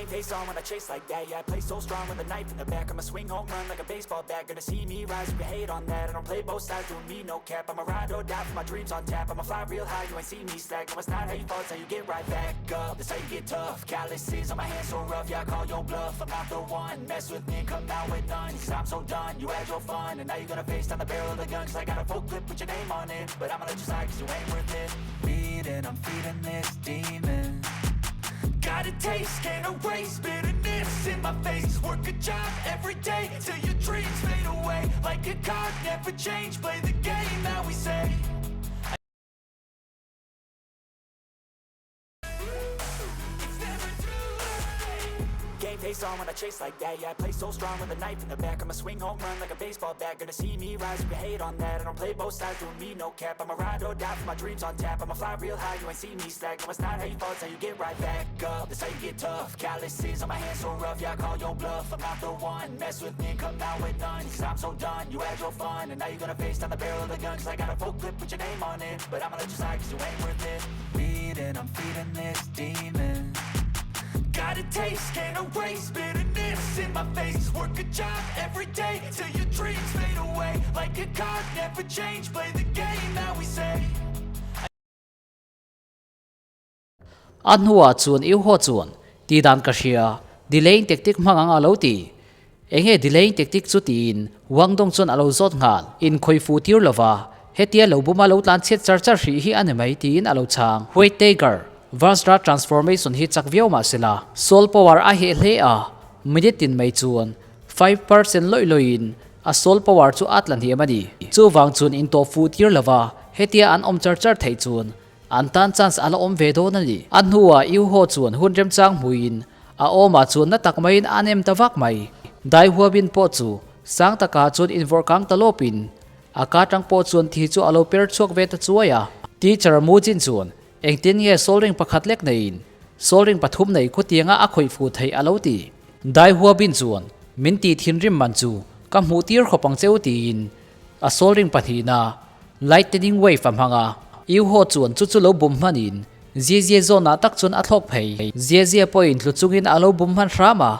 Game face on when I chase like that. Yeah, I play so strong with a knife in the back. I'ma swing home run like a baseball bat. Gonna see me rise, you can hate on that. I don't play both sides, doing me no cap. I'ma ride or die for my dreams on tap. I'ma fly real high, you ain't see me slack. No, it's not how you fall, it's how you get right back up. That's how you get tough. Calluses on my hands so rough, yeah, I call your bluff. I'm not the one, mess with me, come out with none. Cause I'm so done, you had your fun. And now you're gonna face down the barrel of the gun. Cause I got a full clip, put your name on it. But I'ma let you slide cause you ain't worth it. Feeding, I'm feeding this demon. Got a taste, can't erase bitterness in my face. Work a job every day till your dreams fade away. Like a card, never change, play the game that we say. Game face on when I chase like that. Yeah, I play so strong with a knife in the back. I'ma swing home run like a baseball bat. Gonna see me rise, you can hate on that. I don't play both sides, doing me no cap. I'ma ride or die for my dreams on tap. I'ma fly real high, you ain't see me slack. No, it's not how you fall, it's how you get right back up. That's how you get tough. Calluses on my hands so rough, yeah, I call your bluff. I'm not the one, mess with me, come out with none. Cause I'm so done, you had your fun. And now you're gonna face down the barrel of the gun. Cause I got a full clip, put your name on it. But I'ma let you slide cause you ain't worth it. Feeding, I'm feeding this demon. Got a taste, can't erase bitterness in my face. Work a job every day till your dreams fade away. Like a card, never change, play the game that we say. A hnuah chuan I haw chuan tih dan ka hria, delaying tactic hmang ang a lo ti. Enge delaying tactic chu tiin Wang Dong chuan a lo zawt nghal. Inkhawi fuh tir lova, hetia lo buma lo tlan chhiat char char hrih hi a ni mai tiin a lo chhang. White Tiger, Vajra transformation hi chak viau mah sela, soul power a heh hle a, minute tin mai chuan 5% lawih lawihin a soul power chu a tla hniam a ni. Chuvang chuan intawh fuh tir lova, hetia an awm char char theih chuan An tan chance a la awm ve dawn a ni. A hnuah Yu Ho chuan hun remchang hmuiin a awmah chuan na tak maiin a nem ta vak mai. Dai Huabin pawh chu sang takah chuan invawrh kang ta lawpin a ka tang pawh chuan thi chu a lo per chhuak ve ta chuai a. Teacher Mu Jin chuan engtin nge soul ring pakhat lek neiin soul ring pathum nei khutianga a khawih fu theih a lo ti. Dai Huabin chuan min tih thinrim man chu ka hmuh tir khawp ang cheu tiin A soul ring pahnihna, Lightening Wave a hmang a, Yu Ho chuan chu chu lo bum hmanin Jie Jie zawnah tak chuan a thlawk phei. Jie Jie pawhin tlu chungin a lo bum hman hram a,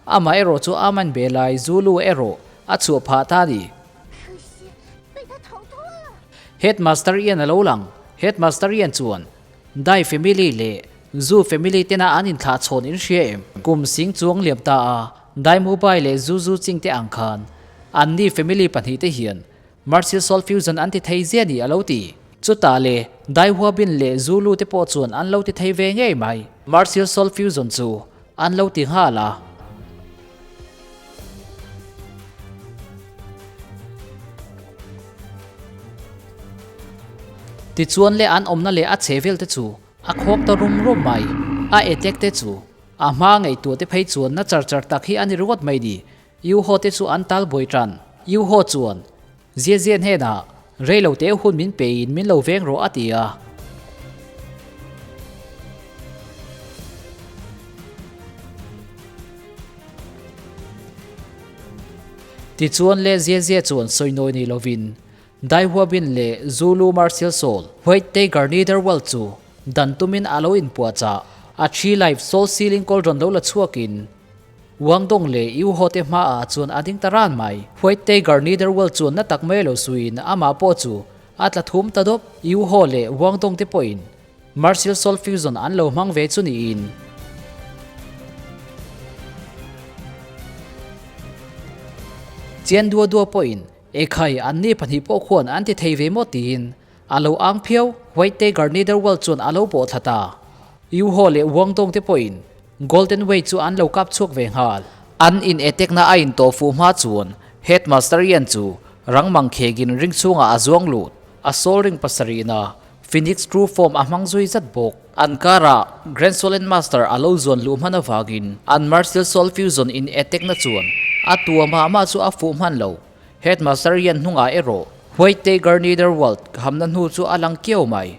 amah erawh chu a man ve lai Zulu erawh a chhuah phah ta a ni. Headmaster Ian a lo lang, Headmaster Ian chuan Dai family leh Zu family tena an inthlah chhawn in hria em? Kum sing chuang liam ta a, Dai Mubai leh Zu Zu Ching te ang khan anni family pahnihte hian Martial Soul Fusion an ti thei zia ni a lo ti. Chutah le Dai Huabin leh Zu Lu te pawh chuan an lo ti thei ve ngei mai. Martial Soul Fusion chu an lo ti nghal a. Tichuan le an awmna leh a chhe vel te chu a khawk ta rum rum mai. A etek te chu a hma ngaihtuah te phei chuan na char char tak hi a ni ringawt mai ni. Yu Ho te chu an tal buai tan. Yu Ho chuan Zia Zia hnenah rei lo te hun min pein min lo veng rawh a ti a. Tichuan le Zia Zia chuan sawinawi nei lovin Dai Huabin leh Zulu Martial Soul, White Tiger Netherworld chu dan tumin a lo inpuahchah. A Tree Life Soul Sealing Cauldron lo la chhuakin Wang Dong leh Yu Ho te hmaah chuan a ding ta ran mai. White Tiger Netherworld chuan na tak mai lo suiin amah pawh chu a tla thum ta dawp. Yu Ho leh Wang Dong te pawhin Martial Soul Fusion an lo hmang ve chu niin. Chian dua dua pawhin Ekhai an ni pahnih pawh khuan an ti thei ve maw tiin a lo ang phiau. White Tiger Netherworld chuan a lo bawh thla ta. Yu Ho leh Wang Dong te pawhin Golden Way chu an lo kap chhuak ve nghal. An in etekna a in tawh fuh hma chuan Headmaster Yan chu rang mang khegin ring chhungah a zuang lut. A soul ring pasarihna Phoenix True Form a hmang zui zat bawk. An karah Grand Solen Master a lo zuan luh hman avangin an Martial Soul Fusion in attack na chuan a tua mah mah chu a fuh hman lo. Headmaster Yan hnungah erawh White Tiger Netherworld hamna hnu chu a lang kiau mai.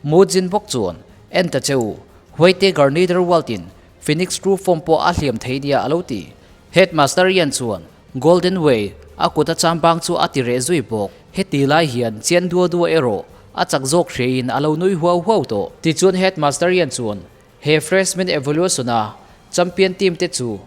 Mu Jin bawk chuan en ta che u, White Tiger Netherworld in Phoenix True Form pawh a hliam thei nia a lo ti. Headmaster Yan chuan Golden Way a kut a chambang chu a ti reh zui bawk. Heti lai hian chian dua dua erawh a chak zawk hriain a lo nui huau huau tawh. Tichuan Headmaster Yan chuan. He Freshman Evaluation a champion team te chu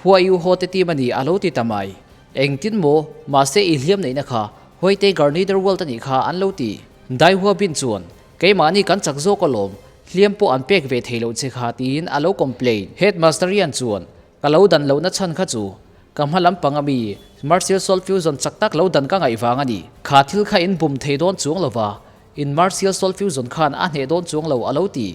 Hua Yu Ho te team a ni a lo ti ta mai. Engtin maw, mahse i hliam neihna kha Huaitei Garnider World a nih kha an lo ti. Dai Hua Bin chuan, Keimahni kan chak zawk alawm, hliam pawh an pek ve thei loh che kha tiin a lo complain. Headmaster Yan chuan, Ka lo dan lohna chhan kha chu ka hma lampang ami Martial Soul Fusion chak tak lo dan ka ngaih vang a ni. Kha thil kha in bum thei dawn chuang lo va, in Martial Soul Fusion khan a hneh dawn chuang lo a lo ti.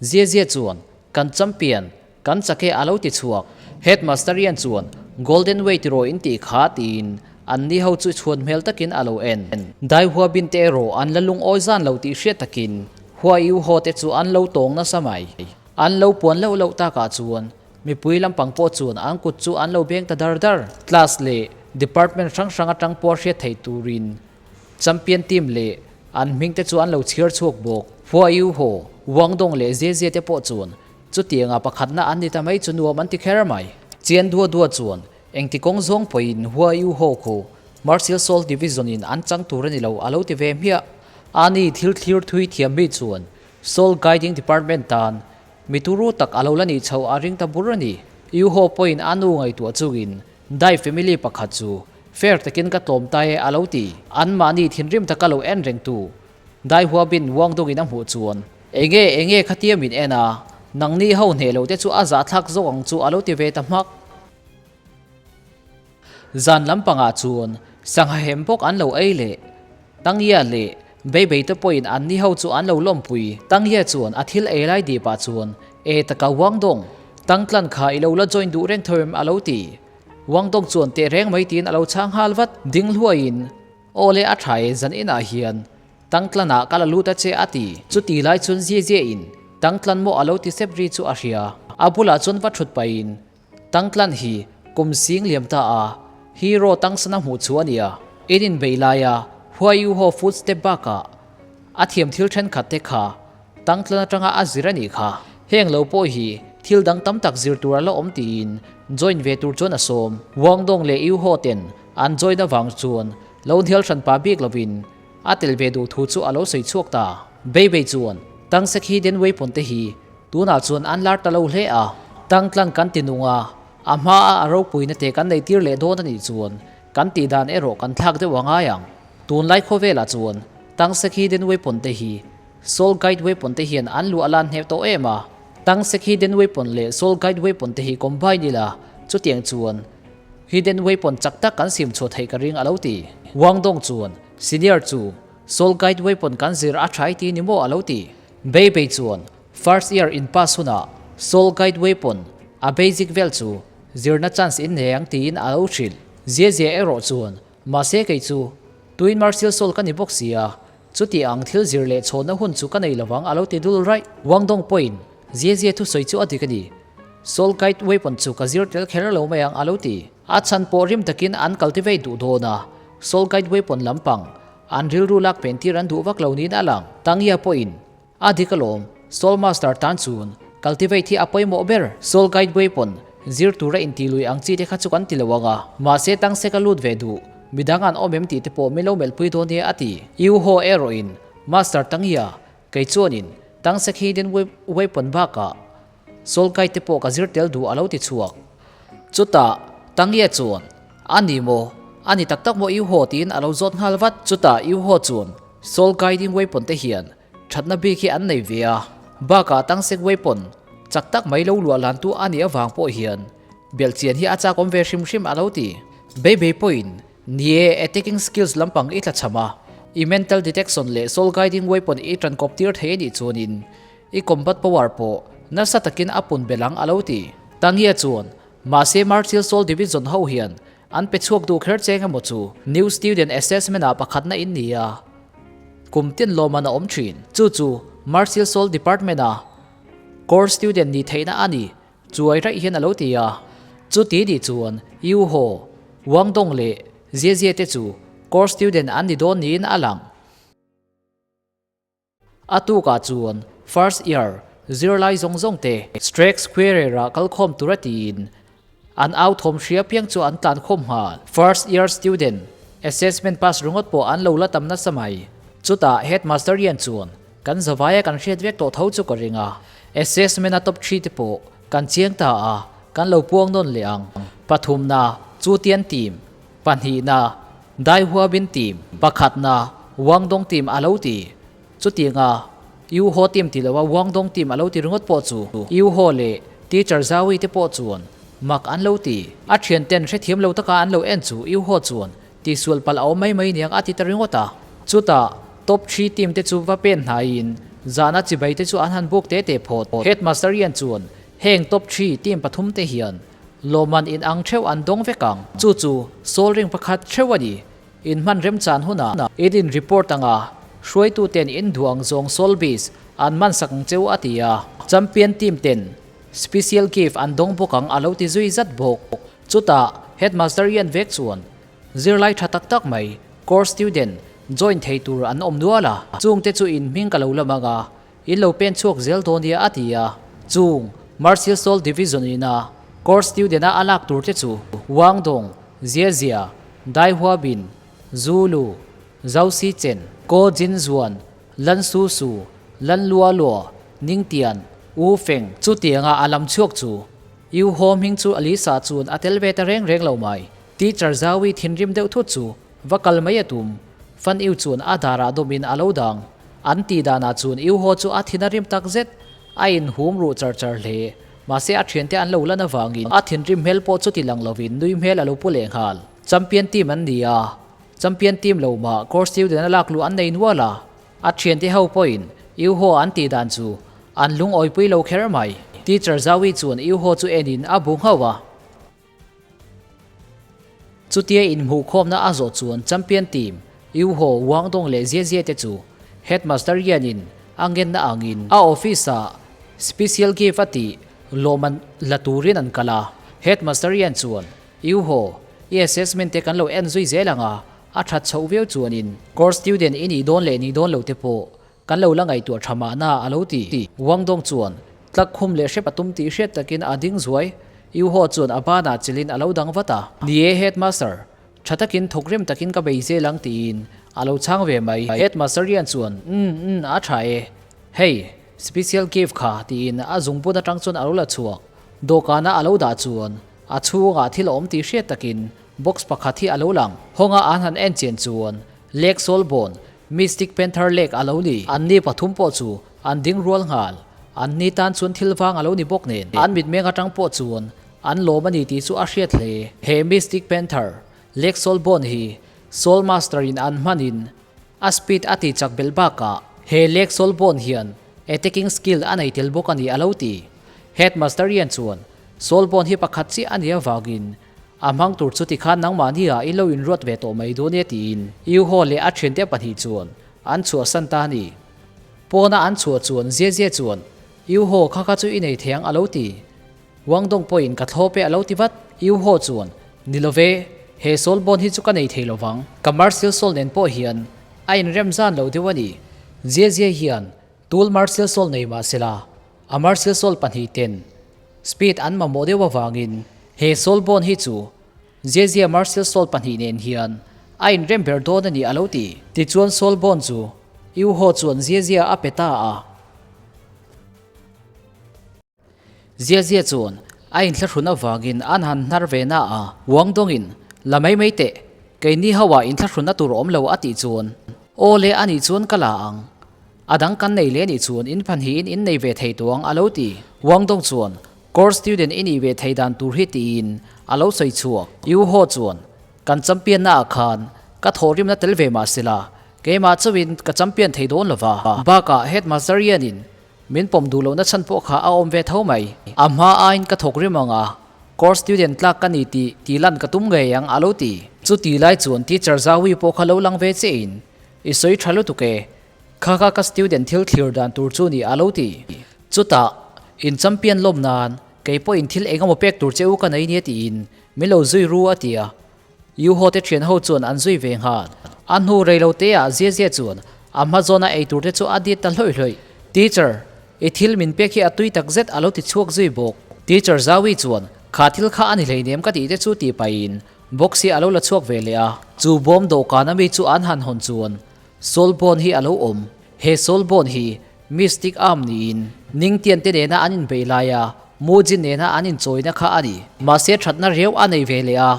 Zia Zia chuan, Kan champion, kan chak e a lo ti chhuak. Headmaster Ian chuan, Golden Way tiraw in tih kha tiin an ni ho chu chhuan hmel takin a lo en. Dai Hua Bin te erawh an la lungawi zan lo tih hriat takin Hua Yu Ho te chu an lo tawng nasa mai. An lo puan loh loh takah chuan mipui lampang pawh chuan an kut chu an lo beng ta dar dar. Class leh department hrang hrang atang pawh hriat theih turin Champion team leh an hming te chu an lo chhiar chhuak bawk. Hua Yu Ho, Wang Dong leh Zhe Zhe te pawh chuan chutianga pakhatna an ni ta mai chu nuam an ti kher mai. Chian dua dua chuan engti kawng zawng pawhin Hua Yu Ho khu Martial Soul Division in an chang tur a ni lo a lo ti ve hmiah. Ani thil thlir thui thiam mi chuan Soul Guiding Department tan mi turu tak a lo la nih chhoh a ring ta bur a ni. Yu Ho pawhin a nu ngaihtuah chungin Dai family pakhat chu fair takin ka tlawm ta e a lo ti. Anmahni thinrim taka lo en reng tu Dai Hua Bin Wang Dongin a hmuh chuan, Enge enge khatia min en a, nangni ho hneh lo te chu a zahthlak zawk ang chu a lo ti ve ta hmak. Zan lampangah chuan sangha hem bawk an lo ei leh Tang Ye leh Bei Bei te pawhin anni ho chu an lo lawmpui. Tang Ye chuan a thil ei lai dipah chuan, E taka Wang Dong, Tang Tlan kha i lo la join duh reng tho em a lo ti. Wang Dong chuan teh reng mai tiin a lo chhang nghal vat. Ding hluaiin, Aw le a tha e zan inah hian Tang Tlanah ka la lut a che a ti. Chuti lai chuan Zie Zie in Tang Tlan maw a lo ti sep ri chu a hria. A bulah chuan va thut pahin Tangtlan hi kum sing liam ta a, hero tangsana hmuh chu a nia. In inbeih laia Huai Ho footstep bakah a thiam thil thenkhat te kha Tangtlan atanga a zir a nih kha. Heng lo pawh hi thil dang tam tak zir tur a la awm tiin join ve tur chuan a sawm. Wang Dong leh Yu Ho ten an join avang chuan lo hnial hran pah bik lovin a tel ve duh thu chu a lo sawi chhuak ta. Bei Bei chuan Tangse khi Den Wei pawn te hi Tunah chuan an lar ta lo hle a, tangtlan kan ti nung a, a hmaa a ropuina te kan nei tir leh dawn a nih chuan kan tih dan erawh kan thlak deuh a ngai ang. Tunlai khawvelah chuan Tangse Hidden Weapon te hi Soul Guide Weapon te hian an luah lan hneh tawh em a, Tangse Hidden Weapon leh Soul Guide Weapon te hi combine ila chutiang chuan Hidden Weapon chak tak kan siam chhuah theih ka ring a lo ti. Wang Dong chuan Senior chu Soul Guide Weapon kan zir a tha i ti ni maw a lo ti. Bei bei chuan first year in pass hunah Soul Guide Weapon a basic vel chu zirna chance in nei ang tiin a lo hrilh. Zia zia erawh chuan mahse kei chu Twin Martial Soul ka ni bawk sia, chuti ang thil zir leh chhawnna hun chu ka nei lovang a lo ti dul raih. Wang Dong pawhin Zia zia thusawi chu a dik a ni. Soul Guide Weapon chu ka zir tel kher lo mai ang a lo ti. A chhan pawh rim takin an cultivate duh dawn a, Soul Guide Weapon lampang An rilru lak pen tir an duh vak lo niin a lang. Tangya pawhin, A dik alawm, Soul Master tan chun, cultivate hi a pawimawh ber. Soul Guide Weapon, zir tura intih lui ang chi te kha chu kan ti lo ang a. Mahse tangse ka lut ve duh, midang an awm em tih te pawh min lo melhpui dawn nia a ti. Yu Ho erawhin, Master Tangya, kei chuanin tangse khi den weapon bakah Soul Guide te pawh ka zir tel duh a lo ti chhuak. Chutah, Tangye chuan, A ni maw? A ni tak tak maw Yu Ho tiin a lo zawt nghal vat. Chutah Yu Ho chuan, Soul Guiding Weapon te hian thatna bik hi an nei ve a, bakah Tangsek Weapon chak tak mai lo luah lantu a nih avang pawh hian belhchian hi a chakawm ve hrim hrim a lo ti. Bei bei pawhin, Ni e, attacking skills lampang i tlachham a, i mental detection leh Soul Guiding Weapon i tankawp tir thei a nih chuanin I combat power pawh nasa takin a pun belh ang a lo ti. Tangia chuan, Mahse Martial Soul Division ho hian an pe chhuak duh kher cheng emaw chu New Student Assessment ah pakhatna in ni a, kum tin lawman a awm thin. Chu chu Martial Soul Department a Core Student ni theihna a ni chuai raih hian a lo ti a. Chuti nih chuan Yu Ho, Wang Dong leh Jie Jie te chu Core Student an ni dawn niin a lang. A tukah chuan first year zirlai zawng zawng te Strake Square-ah kal khawm tura tiin an au thawm hria piang chu an tlan khawm nghal. First year student assessment pass ringawt pawh an lo la tam nasa mai. Chutah headmaster Ian chuan. Kan zavaia kan hriat vek tawh tho chu ka ring a. Assessment a top thi te pawh kan chiang ta a, kan lo puang nawn leh ang. Pathumna, Chutian team, pahnihna, Daihuabin team, pakhatna, Wangdong team a lo ti. Chutianga U Ho team ti loa Wangdong team a lo ti ringawt pawh chu U Ho leh Teacher Zaui te pawh chuan mak an lo ti. A thianten hrethiam lo taka an lo en chu U Ho chuan Tihsual palh a awm mai mai niang a ti ta ringawt a. Chutah, top thi team te chu va pen hnaiin zana chibai te chu an han buk te te phawt. Headmaster Ian chuan heng top thi team pathum te hian lawmman in ang theuh an dawng vek ang. Chu chu soul ring pakhat theuh a ni. In hman remchan hunah in in report anga hruaitu ten in duh ang zawng soul beast an man sak ang cheu a ti a. Champion team ten special gift an dawng bawk ang a lo ti zui zat bawk. Chutah Headmaster Ian vek chuan zirlai tha tak tak mai course student join thei tur an awm nual a, chungte chu in hming ka lo lam ang a, in lo pen chhuak zel dawn nia a ti a. Chung Martial Soul Division ina course student a a lak tur te chu Wang Dong, Zia Zia, Dai Hua Bin, Zhu Lu, Zhao Si Chen, Ko Jin Zuan, Lan Su Su, Lan Lua Lua, Ning Tian, Wu Feng chutianga a lam chhuak chu U Ho hming chu Alisa chuan a tel ve ta reng reng lo mai. Teacher Zawi thinrim deuh thut chu va kal mai a tum. Fan U chuan a darah dawmin a lo dang. An tih danah chuan U Ho chu a thin a rim tak zet. A inhum ruh char char hle. Mahse a thiante an lo lan avangin a thinrim hmel pawh chuti lang lovin nui hmel a lo pu leh nghal. Champion team an ni a, champion team lo mah course student a lak luh an nei nual a. A thiante ho pawhin U Ho an tih dan chu an lungawipui lo kher mai. Teacher Zawi chuan U Ho chu enin a bu nghauh a. Chutia inhmuhkhawmna a zawh chuan champion team U Ho, Wang Dong leh Zia Zia te chu Headmaster Yan-in a ngenna angin a office-ah special gift a tih lawmman la turin an kal a. Headmaster Yan chuan U Ho, i assessment te kan lo en zui zel ang a, A that chhoh viau chuanin course student i nih dawn leh nih dawn lo te pawh kan lo la ngaihtuah tha mahna a lo ti. Wang Dong chuan tlak khum leh hrep a tum tih hriat takin a ding zuai. Yu Ho chuan a banah chilhin a lo dang vat a. Ni e headmaster, tha takin thawk rem takin ka bei zel ang tiin a lo chhang ve mai. Headmaster Rian chuan umm umm a tha e, hei special gift kha tiin a zungbun atang chuan a lo la chhuak. Dawhkana a lo dah chuan a chhungah thil a awm tih hriat takin Box pakhat hi a lo lang. Hawnga an han en chian chuan Lake Solborn, Mystic Panther Lake a lo ni. An ni pathum pawh chu an ding rual nghal. An ni tan chuan thil vang a lo ni bawk nen. An mitmeng atang pawh chuan an lawm a ni tih chu a hriat hle. He Mystic Panther, Lake Solborn hi Soul Master in an hmanin a speed a ti chak belh bakah he Lake Solborn hian attacking skill a nei tel bawk a ni a lo ti. Headmaster Ian chuan Solborn hi pakhat chiah a nih avangin A hmang tur chu tikhan nangmahni ah i lo inruat ve tawh mai dawn e tiin U Ho leh a thiante pahnih chuan an chhuahsan ta a ni. Pawna an chhuah chuan Zia Zia chuan U Ho kha kha chu i nei thei ang a lo ti. Wang Dong pawhin ka thlawp e a lo ti vat. U Ho chuan Ni lo ve, he soul bond hi chu ka nei thei lo vang. Ka Martial Soul nen pawh hian a inrem zan lo deuh a ni. Zia Zia hian Tul Martial Soul nei mah sela, a Martial Soul pahnih ten speed an mamawh deuh avangin he Soul Bond hi chu Zia Martial Soul pahnih nen hian a inrem ber dawn a ni a lo ti. Tichuan Soul Bond chu Yu Ho chuan Zia a pe ta a. Zia Zia chuan a inthlahrun avangin an han hnar ve na a, Wang Dongin, La mai mai teh, keini ho ah inthlahrunna tur awm lo a tih chuan, Aw le a nih chuan ka la ang. A dang kan nei leh nih chuan in pahnihin in nei ve thei tawh ang a lo ti. Wang Dong chuan, Course student i nih ve thei dan tur hi tiin a lo sawi chhuak. Yu Ho chuan, Kan champion na ah khan ka thawhrimna tel ve mah sela, keimah chauhin ka champion thei dawn lo va. Bakah headmaster hianin Min pawm duh lohna chhan pawh kha a awm ve tho mai. A hma aiin ka thawk rim ang a, course student tlak ka ni tih tih lan ka tum ngei ang a lo ti. Chuti lai chuan teacher Zawi pawh kha lo lang ve che in, I sawi tha lutuk e, kha kha ka student thil thlir dan tur chu ni a lo ti. Chutah, in champion lawm nan kei pawhin thil eng emaw pek tur che u ka nei nia tiin min lo zui ru a ti a. Yu Ho te thian ho chuan an zui ve nghal. A hnu rei lo te ah Zia Zia chuan a hma zawna ei tur te chu a dit ta hlawih hlawih. Teacher, i thil min pek hi a tui tak zet a lo ti chhuak zui bawk. Teacher Zawi chuan kha thil kha a ni hleinem ka tih te chu tih pahin box hi a lo la chhuak ve leh a. Chu bawm dawhkan ami chu an han hawn chuan Soul Bond hi a lo awm. He Soul Bone hi Mystic Arm niin Ningtian te nena an inbeih laia Mujin nena an inchawina kha a ni. Mahse thatna riau a nei ve leh a,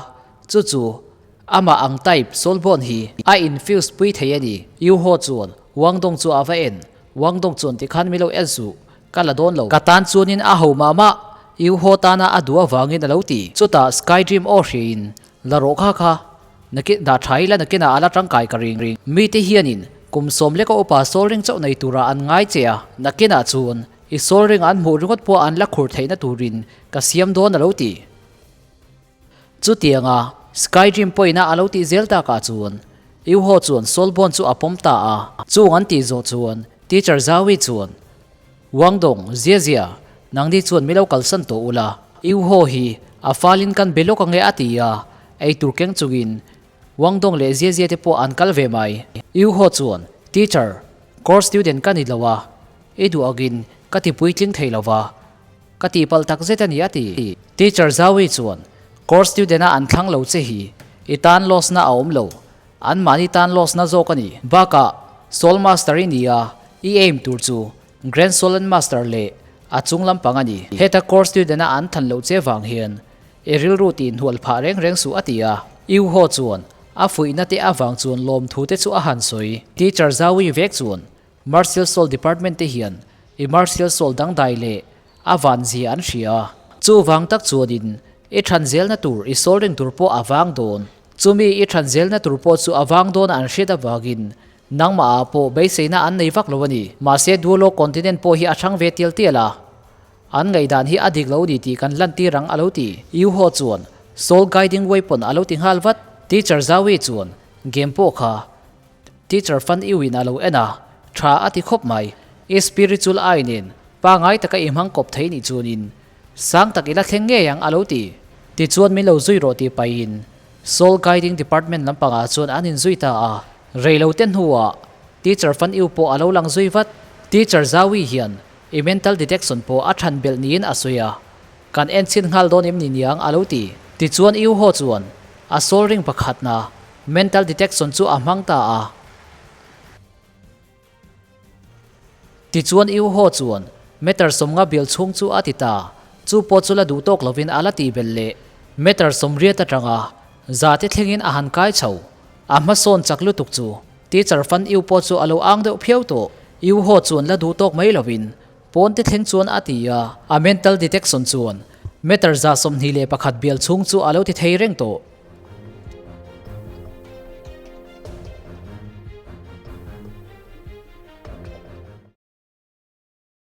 chu chu amah ang type Soul Bone hi a infuse pui thei a ni. Yu Ho chuan Wang Dong chu a va en, Wang Dong chuan tikhan mi lo en suh, ka la dawn lo. Ka tan chuanin a ho mah mah, Yu Ho tana a duh avangin a lo ti. Chutah Sky Dream aw hriain La rawh kha kha, nakin dah tha ila nakinah a la tangkai ka ring. Mite hianin kum sawm leka upa sawl ring chauh nei tura an ngai che a, nakinah chuan i sawl ring an hmuh ringawt pawh an la khur theihna turin ka siam dawn a lo ti. Chutianga Sky Dream pawina a lo tih zel takah chuan Iuho chuan sawl bawn chu a pawm ta a. Chung an tih zawh chuan Teacher Zawi chuan Wang Dong, Zia zia, nangni chuan mi lo kalsan tawh ula. Iu Ho hi a falin kan be lawk ange a ti a, ei tur keng chungin Wang Dong leh Zia Zia te pawh an kal ve mai. Iu Ho chuan, Teacher, course student ka ni lo a, i duh angin ka ti puitling thei lo va, ka tihpalh tak zet a ni a ti. Teacher Zawi chuan, Course student a an thlang lo che hi i tan loss na a awm lo, An mahni tan loss na zawk a ni. Bakah, Soul Master i ni a, i aim tur chu Grand Soul Master leh a chung lampang a ni. Heta course student a an than loh che vang hian i rilru tih hnual phah reng reng suh a ti a. Iu Ho chuan a fuihna te avang chuan lawmthu te chu a han sawi. Teacher Zaui vek chuan Martial Soul Department te hian i Martial Soul dangdai leh a van zia an hria a. Chuvang tak chuanin i than zelna tur i sawl reng tur pawh a vang dawn. Chumi i than zelna tur pawh chu a vang dawn an hriat avangin nangmah ah pawh beiseina an nei vak lo a ni. Mahse Duolo continent pawh hi a hrang ve tial tial a, an ngaihdan hi a dik lo ni tih kan lantir ang a lo ti. Yuho chuan Soul Guiding Weapon a lo ti nghal vat. Teacher Zawi chuan game pawh kha Teacher Fan Iu-in a lo en a, tha a ti khawp mai. I spiritual eye nen pangai taka i hmang kawp thei nih chuanin sang tak i la thleng ngei ang a lo ti. Tichuan min lo zui rawh tih pahin Soul Guiding Department lampangah chuan an inzui ta a. Rei lo te hnuah Teacher Fan Iu pawh a lo lang zui vat. Teacher Zawi hian i mental detection pawh a than belh niin a sawi a, kan en chhin nghal dawn em ni niang a lo ti. Tichuan Iu Ho chuan a soul ring pakhatna Mental detection chu a hmang ta a. Tichuan Iu Ho chuan meter sawmnga bial chhung chu a ti ta. Chu pawh chu la duh tawk lovin a la tih belh leh. Meter 80 atanga za te thlengin a han kai chho. A hmasawn chak lutuk chu teacher Fan Iu pawh chu a lo ang deuh phiau tawh. Iu Ho chuan la duh tawk mai lovin pawn te thleng chuan a ti a. A mental detection chuan meter 121 bial chhung chu a lo ti thei reng tawh.